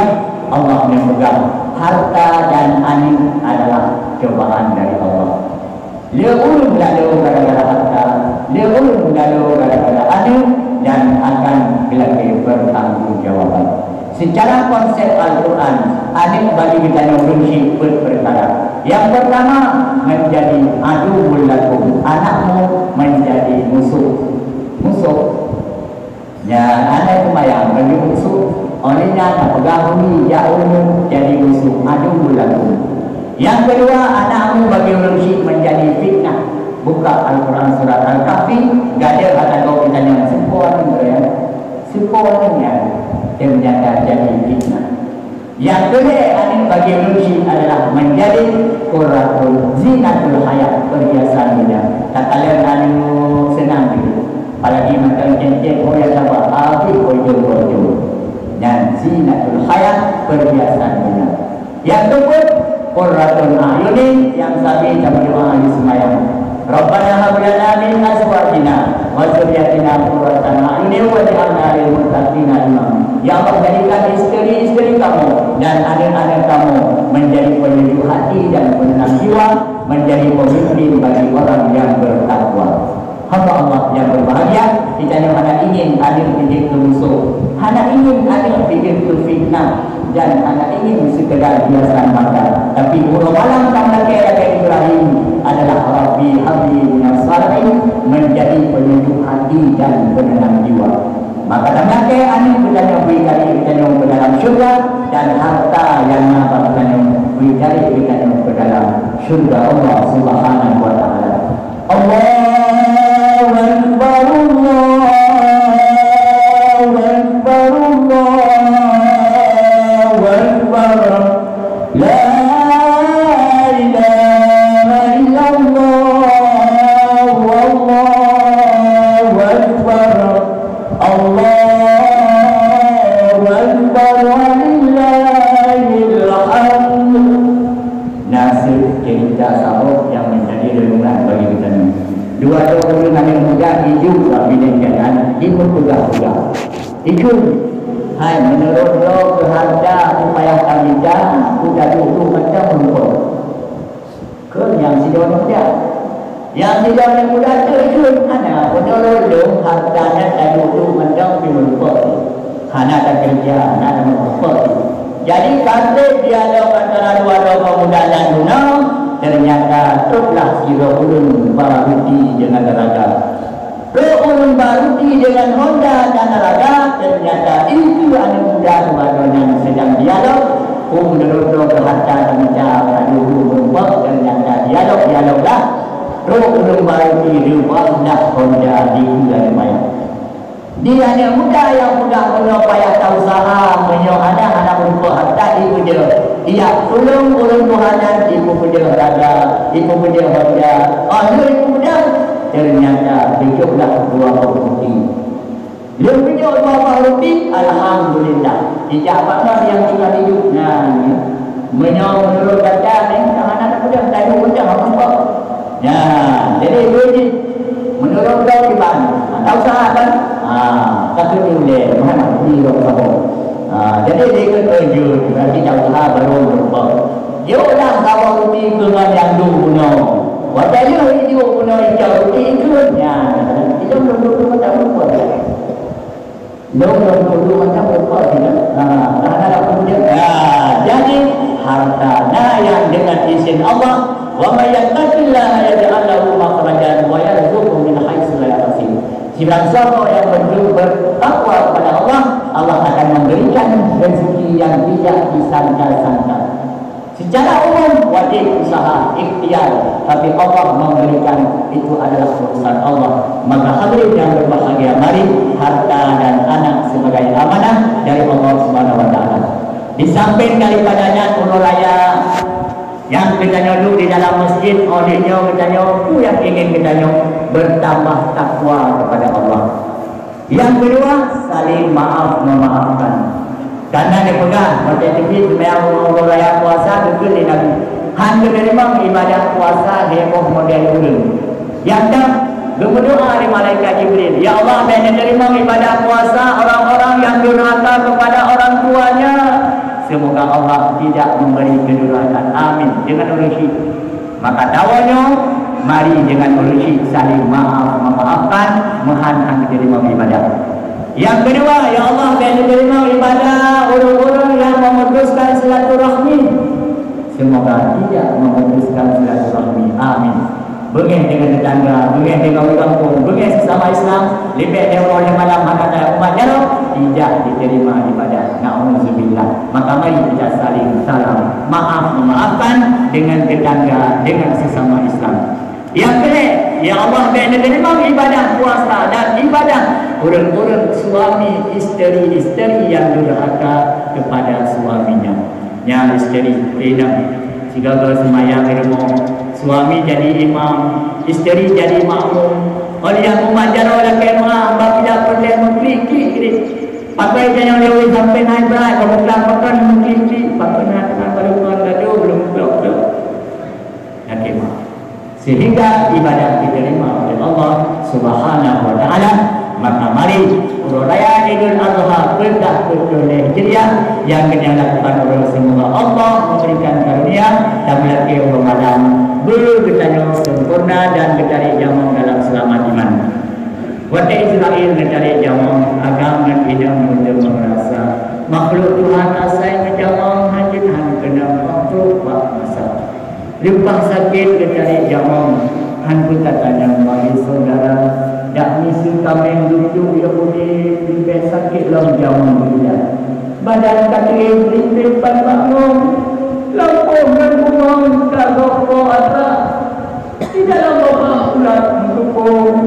Allah neupeugah, harta dan aneuk adalah cobaan dari Allah. Le ureueng lalo gara-gara harta, le ureueng lalo gara-gara aneuk, dan akan geulakée pertanggungjawaban. Secara konsep Al-Quran, aneuk bagi geutanyoe ureueng syiek peuet peukara. Yang pertama, menjadi aduwwul lakum, anakmu menjadi musuh. Musuh. Nyan, aneuk seumayang bagi musuh, oleh nyan tapeugah uni jak uneuk jadi musuh, aduwwul lakum. Nyang keudua, anakmu bagi ureueng syiek menjadi fitnah. Buka Al-Quran surat Al-Kahfi, gadeuh hana gob geutanyoe seupo nyan, seupo nyan, ternyata jadi fitnah. Nyang keulhèe aneuk bagi ureueng syiek adalah menjadi qurratul, zinatul hayat, perhiasan dunia. Takalon aneuk seunang jih. Apalagi mantong cen-cen, oh ya sabar, habéh bocor-bocor. Nyan zinatul hayat, perhiasan dunia. Nyang keupeuet, qurratun a'yuni, nyang sabe tameudoa di seumayang. Rabbana hab lana min azwajina wa dzurriyyatina qurrata a'yunin waj'alna lil muttaqina imama. Ya Allah, jadikan isteri-isteri kami dan aneuk-aneuk kami menjadi penyejuk hati dan penenang jiwa, menjadi pemimpin bagi orang yang bertakwa. Hamba Allah yang berbahagia, geutanyoe hana ingin aneuk jeuet keu musoh, hana ingin aneuk jeuet keu fitnah, dan hana ingin sekedar hiasan mata. Tapi uroe malam ka meulakée lagée Ibrahim adalah, "Rabbi habli minas shalihin," menjadi penyejuk hati dan penenang jiwa. Maka tameulakée aneuk geutanyoe bri kali geutanyoe keu dalam syeuruga, dan harta nyang na bak geutanyoe bri kali geutanyoe keu dalam syeuruga Allah Subhanahu wa Taala. Allahu Akbar, Allahu Akbar, Allahu Akbar. La ilaha illallah, Allahu Akbar, Allahu Akbar, walillahil hamd. Naseb cerita saboh nyang menjadi renungan bagi geutanyoe. Dua droe ureueng aneuk muda idup bak binéh jalan, jipeugah-peugah. Ikheun, hai, meunurot droe keu hareuta payah tamita, peue taduek-duek mantong meureumpok. Kheun nyang sidroe aneuk muda. Nyang sidroe aneuk muda teuk ikheun, hana, meunurot lôn hareuta nyan taduek-duek mantong pih meureumpok. Hana takeureuja, hana tameureumpok. Jadi, ka trok dialog antara dua droe pemuda nyan bunoe, ternyata troklah sidroe ureueng ba ruti deungon raga. Trok ureueng ba ruti deungon honda dan raga, ternyata dikeue aneuk muda dua droe nyan sedang dialog. Peue meunurot droe keu hareuta tamita, ka lheueh meureumpok, ternyata dialog-dialog lah. Trok ureueng ba ruti reubah lah honda dikeue aneuk manyang. Di aneuk muda nyang peugah meunyoe payah ta-useuha, meunyoe hana, hana meureumpok hareuta, ipeujeuet. Ijak tulông ureueng tuha nyan, ipeujeuet raga, ipeujeuet honda. Oh lheueh ipeujeuet, ternyata beujeuet lah dua boh ruti. Lheueh beujeuet dua boh ruti, alhamdulillah. Ijak bak droe nyang tinggai idup nyan. Meunyoe meunurot gata nyan, ka hana tapeugah, taduek mantong hana meureumpok. Nyan, jadi lheueh jih, meunurot droe kiban, ta-useuha kan? Ha, ka keuneuk lé, Muhammad, ni lôn saboh. Ha, jadi lheueh keuneuk jeuet, berarti ta-useuha barô meureumpok. Jeuet lah saboh ruti keu ngon nyang duek bunoe. Watèe lheueh iduek bunoe ijak ruti ikheun, nyan, ilôn lôn duek-duek mantong meureumpok. Lôn, lôn tuduh macam rupa sini. Ha, dah ada pun dia. Ha, jadi, harta na nyang dengan izin Allah. Wa may yattaqillaha yaj'al lahu makhrajan wa yarzuqhu min haitsu la yahtasib. Sibarang siapa yang ber-, bertakwa kepada Allah, Allah akan memberikan rezeki yang tidak disangka-sangka. Secara umum, wajib usaha, ikhtiar, tapi Allah memberikan, itu adalah urusan Allah. Maka hadirin yang berbahagia, mari harta dan anak sebagai amanah dari Allah Subhanahu wa Taala. Di samping daripada nyan, uroe raya nyang geutanyoe duek di dalam masjid, óh lheueh nyoe geutanyoe, peue nyang ingin geutanyoe bertambah takwa kepada Allah. Yang kedua, saling maaf memaafkan. Karena dipeugah, watée teubiet seumayang uroe raya puasa, geukheun lé Nabi, "Hán geuteurimong ibadah puasa lhée boh model ureuëng." Nyang dam, geumeudoá lé malaikat Jibril, "Ya Allah, bék neuteurimong ibadah puasa orang-orang yang durhaka kepada orang tuanya. Semoga Allah tidak memberi kedurhakaan." Amin. Deungon ureuëng syiek. Maka tawoe nyoe, mari deungon ureuëng syiek saling maaf memaafkan, meuhan hán geuteurimong ibadah. Nyang keudua, ya Allah, bék neuteurimong ibadah ureuëng-ureuëng nyang memutuskan silaturahmi. Semoga tidak memutuskan silaturahmi. Amin. Beungéh deungon tetangga, beungéh deungon ureuëng gampông, beungéh sesama Islam, leubeh lé uroe lé malam hana tayang umat jaroe, tidak diterima ibadah. Na'udzubillah. Maka mari kita saling salam, maaf memaafkan dengan tetangga, dengan sesama Islam. Nyang keulhée, ya Allah, bék neuteurimong ibadah puasa dan ibadah ureuëng-ureuëng suami isteri-isteri nyang durhaka kepada suaminya. Nyan isteri, inong, sigoe-goe seumayang di rumoh, suami jadi imam, isteri jadi makmum. Óh lheueh umat jaroe lakée meuah, bak pidap peureulée meuklik-klik. Pakon tanyoe lewat sampai naik berat, kamu pulang pakon meuklik-klik, pakon na teuma baru kon gadoh belum blok-blok. Lakée meuah. Sehingga ibadah diterima oleh Allah Subhanahu wa Ta'ala. Maka mari, uroe raya Idul Adha peuet blah peuet lhée Hijriah nyang geutanyoe lakukan uroe, semoga Allah memberikan karunia dan meulakée uroe malam beu geutanyoe sempurna dan geutarek jamong dalam seulamat iman. Watée Israel geutarek jamong, agam ngon inong meunteuk meurasa makhluk Tuhan asai meujamong hana jeuet, hana keunong, makhluk bak masa. Leupah sakét geutarek jamong, hán peue tatanyong, wahé syedara, dak miseue kaméng duek-duek Yahudi leubeh sakét lom jamong geulidan. Badan ka teuéh linté pat bak ngong, lampôh ngon bungong ka goh po atra. Di dalam lobang ulat meukeupông,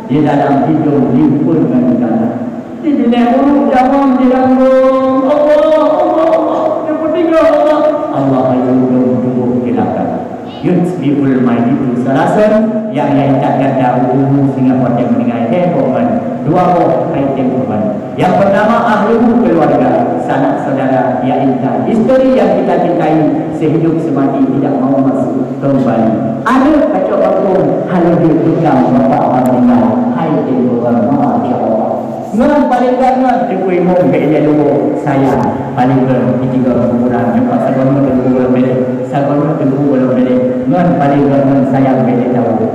di dalam idong limpon ngon galah. Di binéh ureueng jamong jiranggong, "Allah, Allah, Allah, neupeutinggai Allah." Allah ayue lom tuboh kilatan. Yutbi'ul mayyitu salasan, nyang laén that gata ureueng singoh watée meuninggai lhée boh ban, dua boh hai teuh boh ban. Nyang peurtama, ahluhu, keluarga, sanak saudara, yaitu isteri yang kita cintai, sehidup semati tidak mau masuk kembali. Aneuk kacok bakong, hana jeuet peugah bapak ban meuninggai, hai teuh boh ban, masya Allah. Ngon paléng gét ngon Teungku Imum bék ilée luwoe, sayang, paléng gét di tiga kuburan, nyoe pat sagoe nyoe Teungku gohlom bédée, sagoe nyoe Teungku gohlom bédée, ngon paléng gét ngon sayang bék ilée tawoe.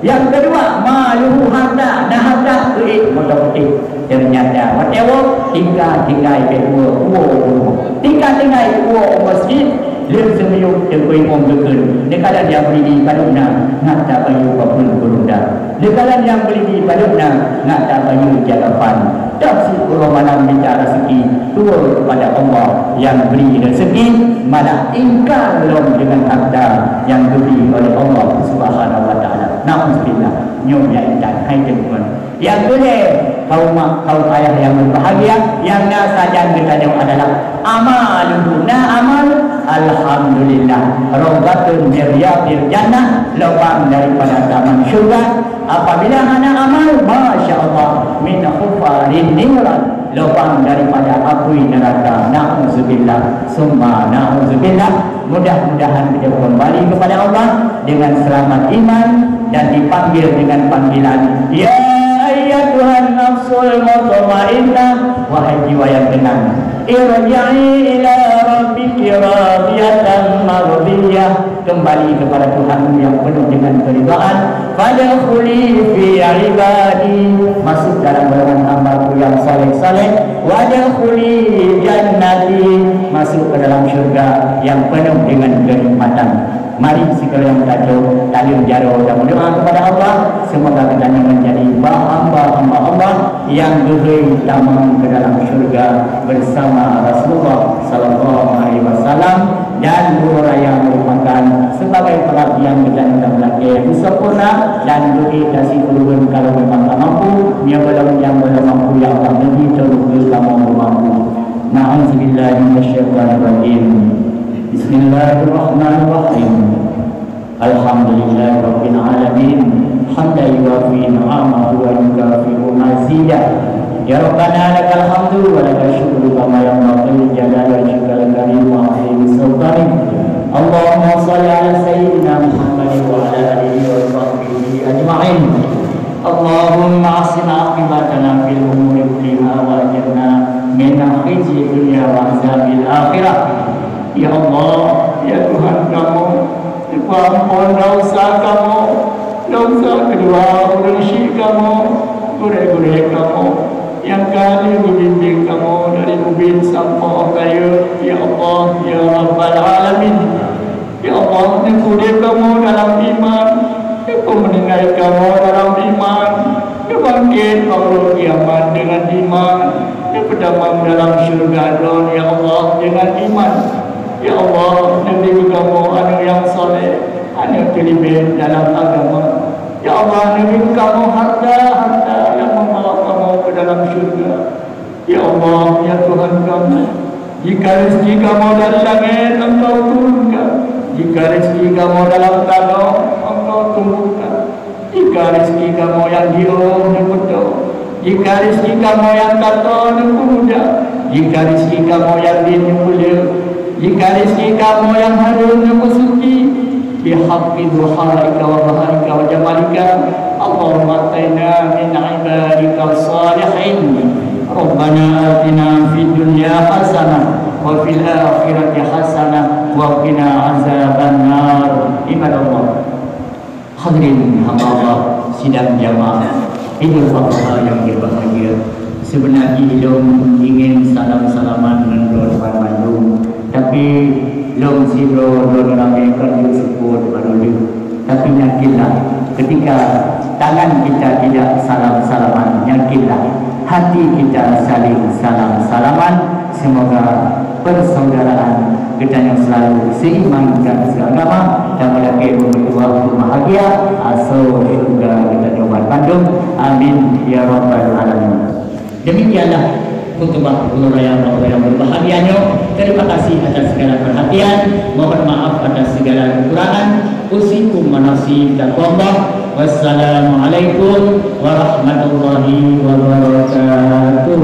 Nyang keudua, maluhu, harta, na harta, keuék moto putéh. Teunyata watée woe, tinggai-tinggai bék woe, woe u rumoh. Tinggai-tinggai woe u meuseujid, lheueh seumiyueb Teungku Imum geukheun, neukalon nyang bri di padub na, ngat tabayeue papeuen gurunda. Neukalon nyang bri di padub na, ngat tabayeue jalapan. Dak siuroe malam mita raseuki, tuwoe keupada Allah nyang bri raseuki, malah ingkar lom deungon harta nyang geubri oleh Allah Subhanahu wa Ta'ala. Nauzubillah. Nyoe nyang intat, hai teungku. Nyang keulhée, kaum mak, kaum ayah nyang berbahagia, nyang na sajan geutanyoe adalah amaluhu, na amal, alhamdulillah, raudhatun min riyadhil jannah, lobang daripada taman syurga. Apabila hana amal, masya Allah, min hufarin niran, lobang daripada apui neraka. Nauzubillah, summa nauzubillah. Mudah-mudahan kita kembali kepada Allah dengan selamat iman dan dipanggil dengan panggilan, "Ya ayyatuhan nafsul mutmainnah, wahai jiwa yang tenang, irji'i ila rabbiki radiyatan mardiyah, kembali kepada Tuhanmu yang penuh dengan keridhaan, fadkhuli fi ibadi, masuk dalam golongan hamba-Ku yang saleh-saleh, wadkhuli jannati, masuk ke dalam syurga yang penuh dengan kenikmatan." Mari sigohlom tacoe, taleueng jaroe dan berdoa kepada Allah, semoga kita menjadi hamba-hamba Allah yang geuhôi tamong ke dalam syurga bersama Rasulullah sallallahu alaihi wasallam, dan uroe raya merupakan sebagai pengabdian kita yang melakée beusempurna dan beuék dan sikureueng kalau memang ka mampu, nyoe golom nyang golom mampu ya Allah, neubri teuh keu kamoe mampu. Na'udzubillahi minasyaitonirrajim. Bismillahirrahmanirrahim. Alhamdulillahirabbil alamin. Hamdan yuwafi ni'amahu wa yukafi'u mazidah. Ya Rabbana, lakal hamdu wa lakal syukru kama yanbaghi li jalali wajhikal karim wa 'azimi sultanik. Allahumma shalli ala sayyidina Muhammadin wa ala alihi wa sahbihi ajma'in. Allahumma ahsin aqibatana fil umuri kulliha wa ajirna min khizyi dunya wa azabil akhirah. Ya Allah, ya Tuhan kamoe, neupeuamphon desya kamoe, desya keudua ureueng syik kamoe, gurée-gurée kamoe, nyang ka lheueh geubimbéng kamoe dari ubit sampoe rayeuk, ya Allah, ya Rabbal Alamin. Ya Allah, neupeuudeb kamoe dalam iman, neupeumeuninggai kamoe dalam iman, neubangkét bak uroe kiamat deungon iman, neupeutamong dalam syeuruga Droe, ya Allah, deungon iman. Ya Allah, neubri keu kamoe aneuëk nyang saleh, aneuëk teulimbét dalam agama. Ya Allah, neubri keu kamoe hareuta-hareuta nyang membawa kamoe keu dalam syeuruga. Ya Allah, ya Tuhan kamoe, jika rezeki kamoe dari langét, Engkau turunkan. Jika rezeki kamoe dalam tanoh, Engkau tumbuhkan. Jika rezeki kamoe nyang jiôh, neupeutôh. Jika rezeki kamoe nyang ka tô, neupeumudah. Jika rezeki kamoe nyang dien, neupeulheueh. Jika rezeki kamoe nyang hareuem, neupeusuci. Bihaqqi dhuhaika wa bahaika wa jamalika, Allahumma a'tina min ibadika shalihin. Rabbana atina fid dunya hasanah wa fil akhirati hasanah wa qina azabannar. Ibadallah. Hadirin hamba Allah sidang jamaah Idul Adha yang berbahagia. Sebenarnya lôn ingin salam-salaman ngon droe bandum, tapi lôn sidroe lôn ramé kon jeuet seupôt baro lôn. Tapi yakinlah, ketika tangan kita tidak salam-salaman, yakinlah hati kita saling salam-salaman. Semoga persaudaraan geutanyoe selalu seiman dan seagama dan meulakée beumeutuah bahagia asoe syeuruga geutanyoe bandum. Amin ya rabbal alamin. Demikianlah khutbah uroe raya Bapak yang berbahagia nyoe. Terima kasih atas segala perhatian. Mohon maaf atas segala kekurangan. Usikum wa nafsi bitaqwallah. Wassalamualaikum warahmatullahi wabarakatuh.